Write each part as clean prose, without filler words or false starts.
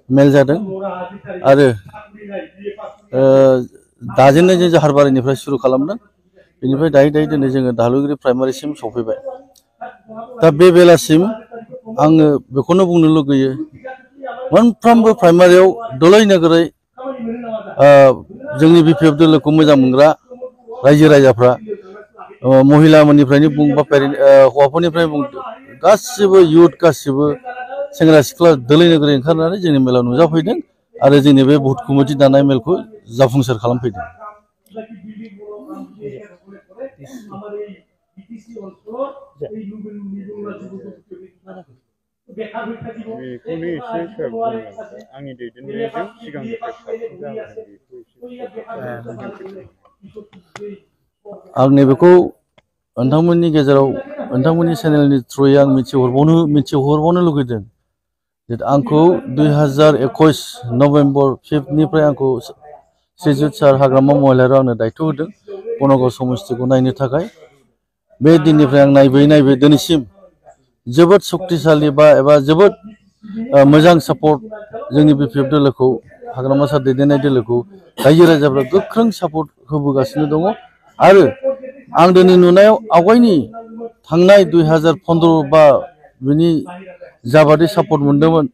मेल जादों आरो दाजेननाय जों जाहारबारिनिफ्राय सुरु खालामदों बेनिफ्राय दायै दिनै जोङो दाहालुगिरि प्राइमारिसिम सफैबाय दा बे बेलासिम आङो बेखौनो बुंनो लुगैयो मोनफ्रोमबो प्राइमारियाव दलै नोगोरै जोंनि बिपिएफ दोलोखौ मोजां मोनग्रा रायजो राजाफ्रा महिलामोननिफ्रायनो बुं बा हौवाफोरनिफ्राय बुं गासिबो युथ गासिबो सेंग्रा सिख्ला दलै नोगोरै ओंखारनानै जोंनि मेलाव नुजाफैदों आरो जोंनि बे बुथ कमिटि दानाय मेलखौ जाफुंसार खालामफैदों। आं नैबेखौ नोंथांमोननि गेजेराव नोंथांमोननि चेनेलनि थ्रुयै आं मिथिहरबावनो लुगैदों जे आंखौ 2021 नभेम्बर 5निफ्राय आंखौ श्रीजुत सार हाग्रामा महिलारियाव आंनो दायथ' होदों बनगाव समस्थिखौ नायनो थाखाय बे दिननिफ्राय आं नायबोयै दिनैसिम जोबोद शक्तिशालि एबा जोबोद मोजां सापर्ट जोंनि बिपिएफ दोलोखौ हाग्रामा सार दैदेननाय दोलोखौ रायजो राजाफ्रा गोख्रों सापर्ट होबोगासिनो दङ आरो आं दिनै नुनायाव आवगायनि थांनाय 2015 बा बिनि जाबादि सापर्ट मोनदोंमोन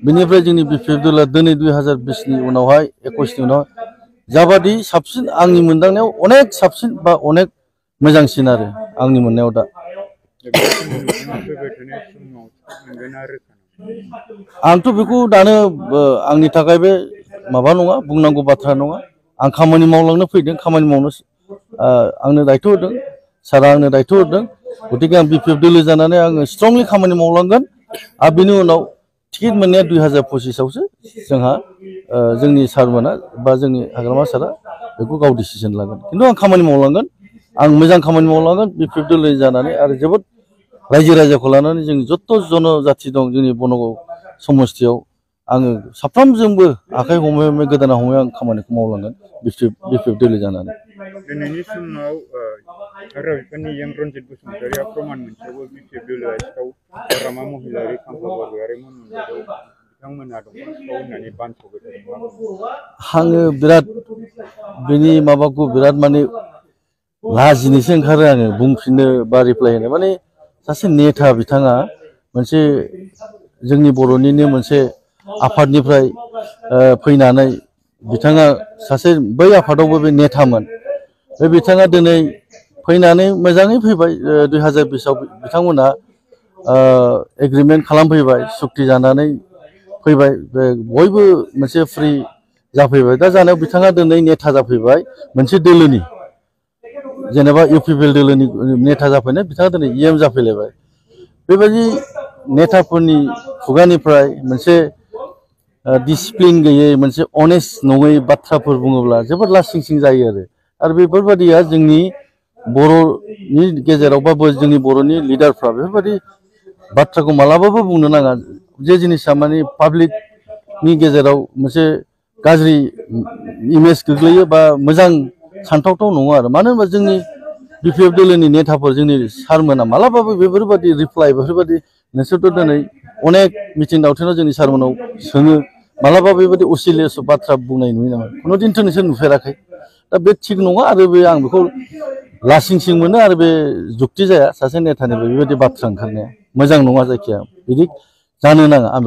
बेनिफ्राय जोंनि बिपिएफ दोलोआ दिनै 2020नि उनावहाय 21नि उनाव जाबादि साबसिन आंनि मोनदांनायाव अनेक साबसिन बा अनेक मोजांसिन आरो आंनि मोननायाव दा आंथ' बेखौ दानो आंनि थाखाय बे माबा नङा बुंनांगौ बाथ्रा नङा आं खामानि मावलांनो फैदों खामानि मावनो आंनो दायथ' होदों सारा आंनो दायथ' होदों गतिके आं बिपिएफ दोलो जानानै आङो स्ट्रंलि खामानि मावलांगोन आरो बेनि उनाव टिकेट मोननाया 2025आवसो जोंहा जोंनि सारमोना बा जोंनि हाग्रामा सारा बेखौ गाव डिसिजन लागोन खिन्थु आं खामानि मावलांगोन आं मोजां खामानि मावलांगोन बिपिएफ दोलो जानानै आरो जोबोद रायजो राजाखौ लानानै जों जत्त' जनजाथि दं जोंनि बनगाव समस्थियाव आङो साफ्रोमजोंबो आखाइ हमै गोदाना हमै आं खामानिखौ मावलांगोन बिपिएफ दोलो जानानै दिनैनि समाव हाग्रा बिफाननि रन्जित बसुमतारिया प्रमान मोनसेयावबो बिपिएफ दोलोआ सिखाव हाग्रामा महिलारि खाम्फा बरगयारि मोनदाव बिथांमोनहा दंफां सिखाव होननानै बानस'बाय थादों आङो बिराद बेनि माबाखौ बिराद माने लाजिनोसो ओंखारो आङो बुंफिननो बा रिप्लाय होनो माने सासे नेता बिथाङा मोनसे जोंनि बर'निनो मोनसे आफादनिफ्राय फैनानै बिथाङा सासे बै आफादावबो बे नेतामोन बे बिथाङा दिनै फैनानै मोजाङै फैबाय 2020आव बिथांमोना एग्रिमेन्ट खालामफैबाय सुक्ति जानानै फैबाय बयबो मोनसे फ्रि जाफैबाय दा जानायाव बिथाङा दिनै नेता जाफैबाय मोनसे दोलोनि जेनेबा इउपिपिएल दोलोनि नेता जाफैनाय बिथाङा दिनै इएम जाफैलायबाय बेबायदि नेताफोरनि खुगानिफ्राय मोनसे डिसिप्लिन गैयै मोनसे अनेस्ट नङै बाथ्राफोर बुङोब्ला जोबोद लासिंसिं जायो आरो बेफोरबायदिया जोंनि बर'नि गेजेरावबाबो जोंनि बर'नि लिडारफ्रा बेफोरबायदि बाथ्राखौ मालाबाबो बुंनो नाङा जे जिनिसा माने पाब्लिकनि गेजेराव मोनसे गाज्रि इमेज गोग्लैयो बा मोजां सानथावथाव नङा आरो मानो होनबा जोंनि बिपिएफ दोलोनि नेताफोर जोंनि सारमोना मालाबाबो बेफोरबायदि रिप्लाय बेफोरबायदि नोंसोरथ' दिनै अनेक मिथिं दावथिनाव जोंनि सारमोनाव सोङो मालाबा बेबायदि असिलियास बाथ्रा बुंनाय नुयो नामा खुनु दिनथ' नोंसोर नुफेराखै दा बे थिग नङा आरो बे आं बेखौ लासिंसिं मोनो आरो बे जुक्ति जाया सासे नेतानिफ्राय बेबायदि बाथ्रा ओंखारनाया मोजां नङा जायखिया बिदि जानो नाङा आं